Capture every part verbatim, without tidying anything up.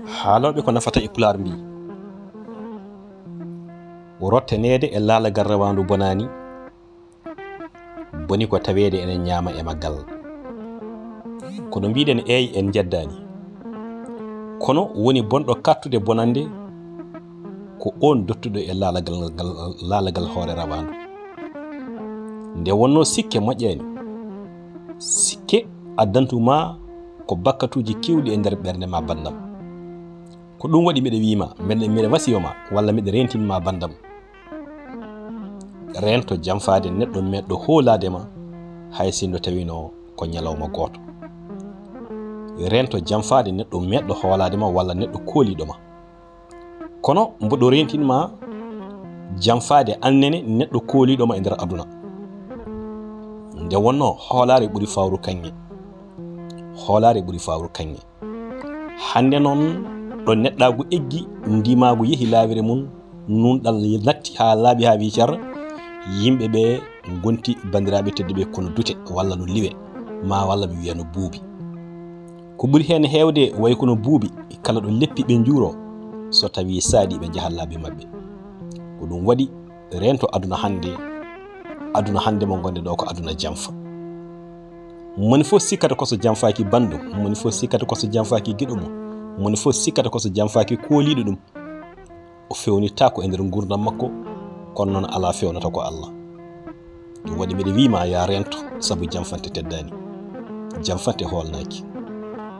Haalooɓe ko nafata e Pulaar mbii, rotteneede e laalagal rawaandu bonaani, boni ko taweede ene ñaama e maggal. Kono mbiɗen eey, en njeddaani. Kono woni bonɗo kattude bonannde ko oon dottuɗo e laalagal, laalagal hoore rawaandu. Nde wonnoo sikke moƴƴaani, sikke addantu ma ko bakkatuuji keewɗi e nder ɓernde ma banndam. Ko ɗum waɗi mbiɗa wii ma, mbiɗa, mbiɗa wasiyo ma, walla mbiɗa reentin ma banndam. Reento janfaade neɗɗo meeɗɗo hoolaade ma, hay sinno tawino ko ñalawma gooto. Reento janfaade neɗɗo meeɗɗo hoolaade ma walla neɗɗo kooliiɗo ma. Kono mboɗo reentin ma janfaade annene neɗɗo kooliiɗo ma e nder aduna. Nde wonnoo hoolaare ɓuri fawru kaŋŋe. Hoolaare ɓuri fawru kaŋŋe. Hannde noon, ɗo neɗɗaagu eggi, ndimaagu yehi laawere mum, nuunɗal natti haa laaɓi haa wii cer, yimɓe ɓe ngonti banndiraaɓe tedduɓe kono dute walla no liwe, ma walla mi wiya no buubi. Ko ɓuri heen heewde wayi kono buubi, kala ɗo leppi ɓe njuuroo, so tawii saaɗi ɓe njaha laabi maɓɓe. Ko ɗum waɗi reento aduna hannde, aduna hannde mo ngonɗen ɗo ko aduna janfa. Moni fof sikkata ko so janfaaki banndum, moni fof sikkata ko so janfaaki giɗo mum, moni fof sikkata ko so janfaaki kooliiɗo ɗum. O fewnittaako e nder nguurndam makko, kono noon alaa fewnata ko Allah. Ɗum waɗi mbiɗa wii ma yaa reento, sabu janfante teddaani. Janfante hoolnaaki.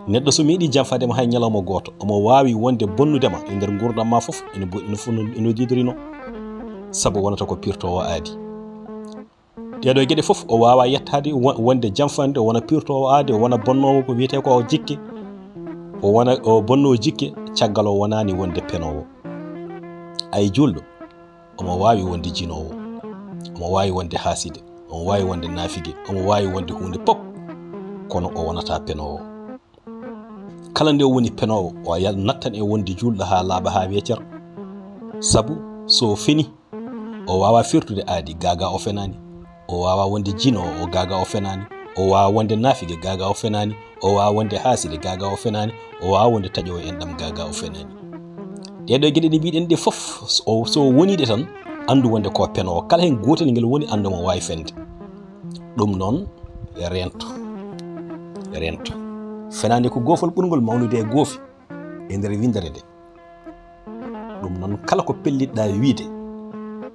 Neɗɗo so meeɗii janfaade ma hay ñalawma gooto, omo waawi wonde bonnude ma e nder nguurndam ma fof, ene bo-, ene fof no, eno diidorino, sabu wonata ko pirtoowo aadi. Ɗeeɗoo geɗe fof o waawaa yettaade wo-, wonde janfande, o wona pirtoowo aade, o wona bonnoowo ko wiyetee ko jikke, o wona o bonnoowo jikke, caggal o wonaani wonde penoowo. Ay juulɗo, omo waawi wonde jinoowo, omo waawi wonde haaside, omo waawi wonde naafige, omo waawi wonde huunde pop, kono o wonataa penoowo. Kala nde o woni penoowo, o yal-, nattan e wonde juulɗo haa laaɓa haa weecer. Sabu so o feni, o waawaa firtude aadi, gaa gaa o fenaani. O waawaa wonde jinoowo, o gaa gaa o fenaani. O waawaa wonde naafige, gaa gaa o fenaani. O waawaa wonde haaside, gaa gaa o fenaani. O waawaa wonde taƴoowo enɗam, gaa gaa o fenaani. Ɗeeɗoo geɗe ɗe mbiɗen ɗe fof, so o, so o wonii ɗe tan, anndu wonde ko penoowo. Kala heen gootel ngel woni, anndu omo waawi fende. Ɗum noon, reento. Reento. Fenaande ko goofol ɓurngol mawnude e goofi e nder winndere nde. Ɗum noon, kala ko pellitɗaa wiyde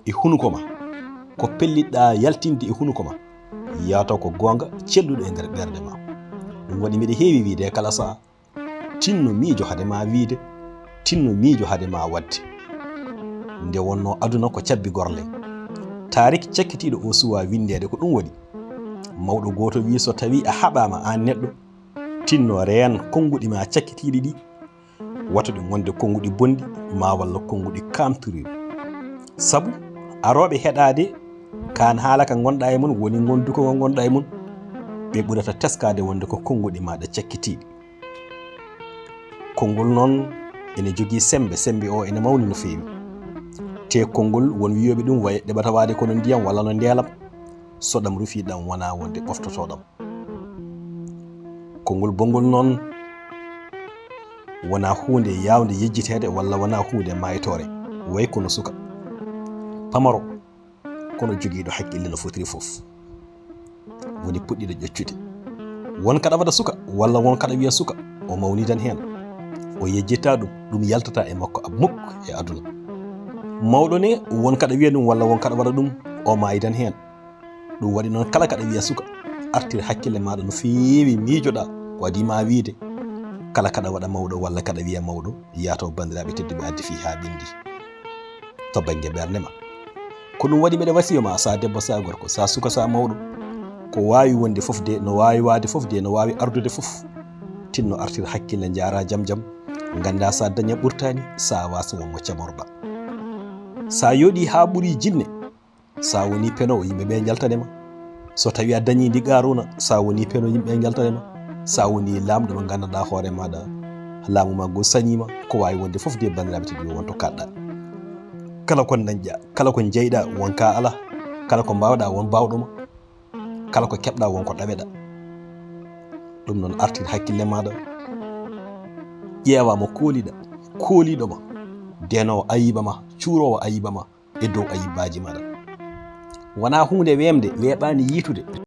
e hunuko ma, ko pellitɗaa yaltinde e hunuko ma, yaato ko goonga celluɗo e nder ɓernde ma. Ɗum waɗi mbiɗa heewi wiyde e kala sahaa, tinno miijo hade ma wiyde, tinno miijo hade ma waɗde. Nde wonnoo aduna ko cabbi gorle. Taarik cakkitiiɗo o suwaa winndeede, ko ɗum waɗi. Mawɗo gooto wii, so tawii a haɓaama aan neɗɗo, tinno reen konnguɗi ma cakkitiiɗi ɗi, wata ɗi ngonde konnguɗi bonɗi, ma walla konnguɗi kaamtiriiɗi. Sabu arooɓe heɗaade kaan haala ka ngonɗaa e mum, woni ngonduko ko ngonɗaa e mum, ɓe ɓurata teskaade wonde ko konnguɗi maaɗa cakkitiiɗi. Konngol noon ene jogii semmbe, semmbe o ene mawni no feewi. Te konngol, won wiyooɓe ɗum waye ɗeɓata waade kono ndiyam walla no ndeelam, so ɗam rufii ɗam wonaa wonde ɓoftotoo ɗam. Konngol bonngol noon wonaa huunde yaawnde yejjiteede walla wonaa huunde maaytoore, way kono suka pamaro, kono jogiiɗo hakkille no fotiri fof. Woni puɗɗiiɗo ƴoccude. Won kaɗa waɗa suka, walla won kaɗa wiya suka, o mawnidan heen. O yejjitaa ɗum, ɗum yaltataa e makko ab-, muk e aduna. Mawɗo ne, won kaɗa wiya ɗum, walla won kaɗa waɗa ɗum, o maayidan heen. Ɗum waɗi noon, kala kaɗa wiya suka, artir hakkille maaɗa no feewi, miijoɗaa ko adii ma wiyde. Kala kaɗa waɗa mawɗo, walla kaɗa wiya mawɗo, yaato banndiraaɓe tedduɓe addi fii haa ɓenndi. To bannge ɓernde ma. Ko ɗum waɗi mbeɗa wasiyo ma, sa debbo, sa gorko, sa suka, sa mawɗo, ko waawi wonde fof de, no waawi waade fof de, no waawi ardude fof, tinno artir hakkille, njaara jam jam, ngannda sa daña ɓurtaani, sa wasa won mo camorɗa. Sa yooɗi haa ɓuri jinne, sa woni penoowo, yimɓe ɓe njaltane ma. So tawi a dañi ndi Qaaruuna, sa woni peno, yimɓe njaltane ma. Sa woni laamɗo mo nganndanɗaa hoore maaɗa, laamu ma ngu sañiima, ko waawi wonde fof de, banndiraaɓe tedduɓe, won to kaɗɗa. Kala ko dañɗa, kala ko jeyɗa, won ka ala. Kala ko mbaawɗa, won baawɗo ma. Kala ko keɓɗa, won ko ɗaweɗa. Ɗum noon, artir hakkille maaɗa. Ƴeewa mo kooliɗa, kooliɗo ma, deenoowo ayiba ma, cuuroowo ayiba ma e dow ayibaaji maɗa. Wonaa huunde weemde, weeɓaani yiitude.